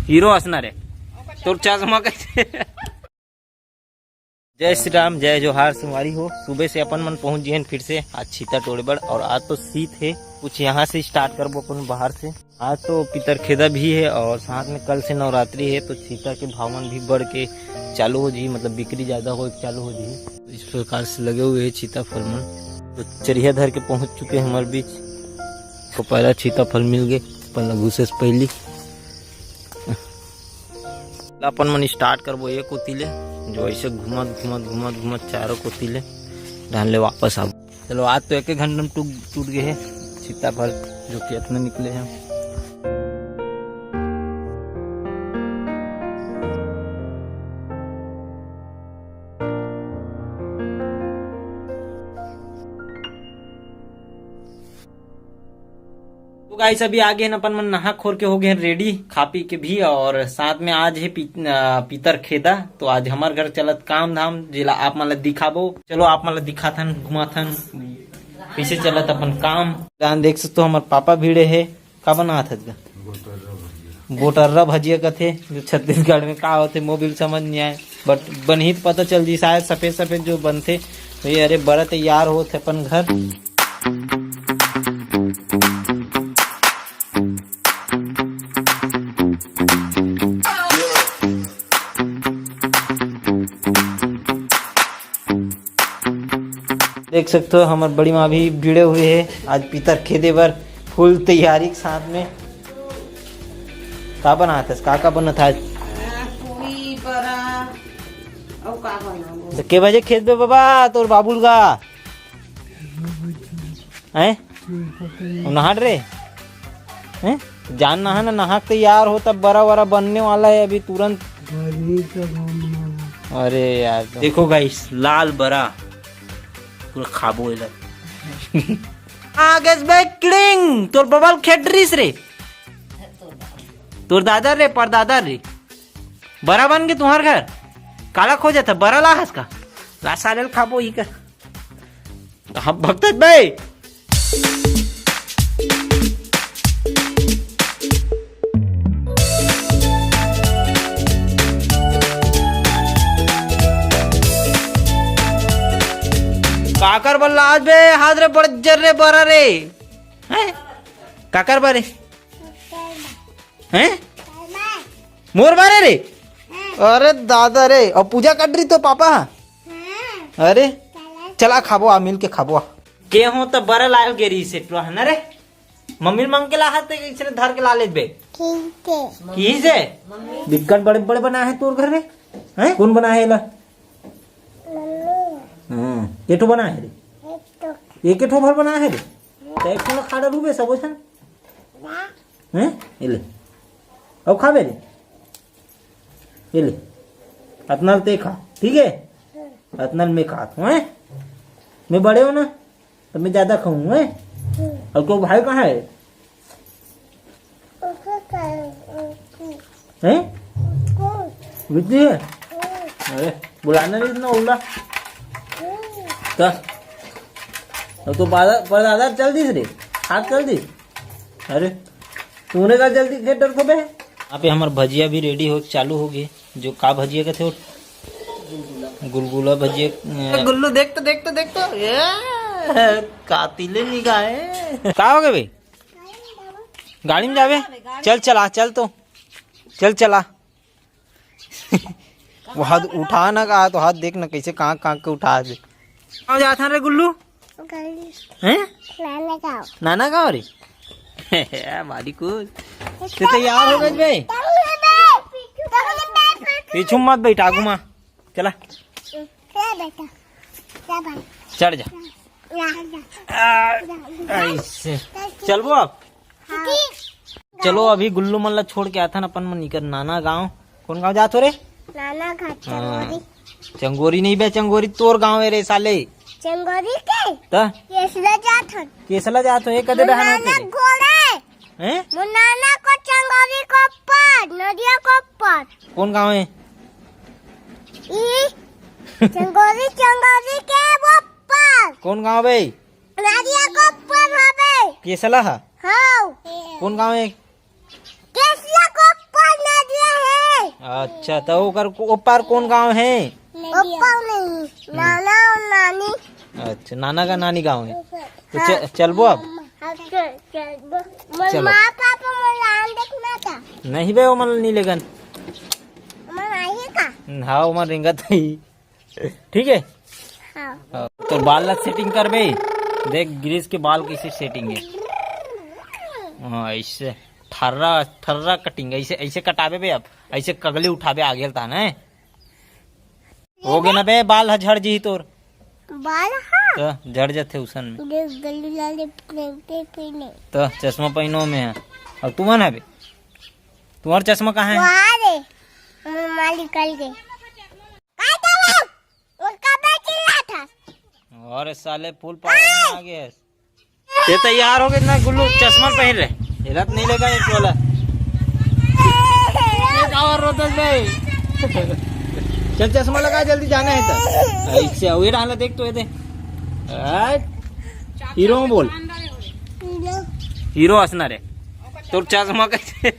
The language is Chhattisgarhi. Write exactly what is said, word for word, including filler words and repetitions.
हीरो हंसना रे, तोर चश्मा कैसे? जय श्री राम, जय जोहार संगवारी हो। सुबह से अपन मन पहुंच गए हैं फिर से आज छीता टोड़े बर, और आज तो शीत है। कुछ यहाँ से स्टार्ट करबो अपन बाहर से। आज तो पितर खेदा भी है और साथ में कल से नवरात्रि है, तो छीता के भाव मन भी बढ़ के चालू हो जी, मतलब बिक्री ज्यादा हो चालू हो जी। इस प्रकार से लगे हुए हैं छीता फल मन। तो चरिया धर के पहुंच चुके हैं हमारे बीच। तो पहला छीता फल मिल गए, पहला घुसे से पहली। अपन मन स्टार्ट करबो एक कोती ले, जो ऐसे घूमत घूमत घूमत घूमत चारों कोती ले डाल ले वापस आबो। चलो, आज तो एक एक घंटा में टूट टूट गए हैं सीताफल, जो कि इतना निकले हैं। तो गाइस, अभी आगे हैं अपन मन नहा खोर के हो गए हैं रेडी, खा पी के भी। और साथ में आज है पी, अ, पितर खेदा। तो आज हमार घर चलत काम धाम, जेला आप मन ला दिखाबो। चलो, आप मन ला दिखाथन, घुमाथन, कैसे चलत अपन काम। गान देख सकते हो, हमार पापा भिड़े है। का बनात हस गा? गोटर्रा भजिया कथे, जो छत्तीसगढ़ में का होथे, मोबिल समझ नहीं आए, बट बनही त पता चल जी। शायद सफेद सफेद जो बनथे, तो ये अरे बड़ा तैयार होत है अपन घर। देख सकते हो, हमार बड़ी माँ भी भिड़े हुए है आज पितर खेदे बर, फुल तैयारी के साथ में। का बनात हस? का का बनत आज? आ, पूरी, बरा, अउ का बनाबो? तो के बजे खेदबे बाबा तोर बाबुल गा? हैं? नहाट रे? हैं? जान नहा ना, नहा के तैयार हो, तब बरा वरा बनने वाला है अभी तुरंत। अरे यार, तो देखो गाइस, लाल बरा पूरा खाबो एला। आ गैस बे किड़िंग, तोर बबल खेडरिस रे, तोर दादा रे, परदादा रे, बरा बन के तुम्हार घर काला खो जाता, बरा लाहस का? ला साले ल खाबो ही कर। हम भगत बे। काकर बल्ला आज बे हाथ रे बड़ जर रे बरा रे। हैं? काकर बारे? हैं? मोर बारे रे? अरे दादा रे, अब पूजा कर रही तो पापा। अरे चला खाबो आ, मिल के खाबो आ। के हो त बरा लाल गेरी से टुआ है ना रे? मम्मी मांग के ला हाथ ते इसने धर के ला ले बे। ठीक है। की से? बिक्कट बड़े बड़े बना है तोर घर रे? हैं? कौन बना है ला? मम्मी। हाँ, के ठो बना है रे? एक ठो। एक ठो भर बना है रे? तो एक ठो खा डालू बे सबो छन। हैं? ये ले। अब खा बे रे। ये ले। अतना ते खा, ठीक है? अतना मैं खात हूँ, हैं? मैं बड़े हो ना, तो मैं ज्यादा खाऊंगा, हैं? और तो भाई कहाँ है? हैं? बिट्टी है? अरे, बुलाना नहीं इतना उल्ला। तो, अब तो बाजार, पर दादा चल दिस रे, हाथ चल दिस। अरे, तूने का जल्दी खेत डर को बे? यहाँ पे हमार भजिया भी रेडी हो, चालू हो गई। जो का भजिया कहते हो? गुलगुला भजिया, अ, गुल्लू देख तो, देख तो, देख तो, ये कातिले निगाहे। का हो गए भाई? गाड़ी में जावे? चल, चला, चल तो, चल, चला। वो हाथ उठा ना का, तो हाथ देख ना कैसे कांक कांक के उठा दे। कहाँ जात हन रे गुल्लू? गाड़ी। हैं? नाना गाँव। नाना गाँव रे? ए, बारी कुछ। ते तैयार हो गए बे? पीछू मत बैठ, आगू मा। चला। चला बेटा। चला भाई। चढ़ जा। आ, ऐसे। चलबो अब? हाँ। चलो, अभी गुल्लू मन ला छोड़ के आथन अपन मन इकर नाना गांव। कौन गांव जात हो रे? नाना घाट हाँ। चंगोरी। चंगोरी नहीं बे, चंगोरी तोर गांव है रे साले। चंगोरी के? त? केसला जात हन। केसला जात हो, ये कदे डहान होते रे? घोड़े। हैं? मुन्नाना को चंगोरी को पार, नदिया को पार। कौन गांव है? ई चंगोरी, चंगोरी के वो पार। कौन गांव बे? नदिया को पार हवे। केसला हा? हाँ। कौन गांव है? केसला को पार नदी। अच्छा, तो ओकर ओ पार कौन गांव है? ओप्पा नहीं, नाना और नानी। अच्छा, नाना का नानी गांव है। तो च-, चलबो अब? हाँ, चल, चलबो। मोर चलो। माँ पापा मोर लान देखना था। नहीं बे, ओमन नहीं लेगन। ओमन आई है का? हाँ, ओमन रेंगत ही। ठीक है। हाँ। हाँ, तो बाल ला सेटिंग करबे। देख गिरीश के बाल कैसे सेटिंग है। हाँ, ऐसे ठर्रा ठर्रा कटिंग, ऐसे ऐसे कटाबे बे। अब ऐसे कगली उठाबे आगे ल तान है। हो गे ना बे, बाल ह झड़ जी तोर। बाल हा? तो झड़ जथे उसन में। देख गल्लू लाले प्रेम पे पीने। तो चश्मा पहनो में है। अब तुमन है बे? तुम्हार चश्मा कहाँ है? वहाँ रे। माँ निकल गए। काय था वो? उनका पे चिल्ला था। अरे साले फुल पावर में आ गए। ते तैयार हो गए ना गुल्लू, चश्मा पहन रहे। हिलत नहीं लेगा एक वाला। एक और रोतस भाई। चल चश्मा लगा, जल्दी जाना है तो। ऐसे हुए डाला, देख तो ये दे। आज हीरो में बोल। हीरो। हीरो हंसना रे। तो चश्मा कैसे?